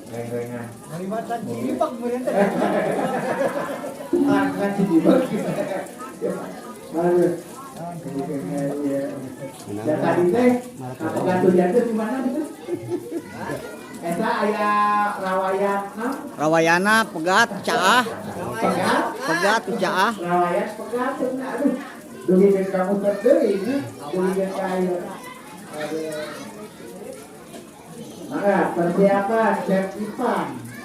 Reng-rengan. Kalibatan Cilibak meureun teh. Makan Cilibak. Aduh. Ya tadi teh kapegat tujuan teh di mana gitu? Eta aya rawayan naon? Rawayana pegat caah, Pegat, pegat caah. Rawayan pegat cenah, aduh. Dugi geus kamu deui nya, dugi geus ka ieu. Aduh. Maka persiapan Chef Ipan.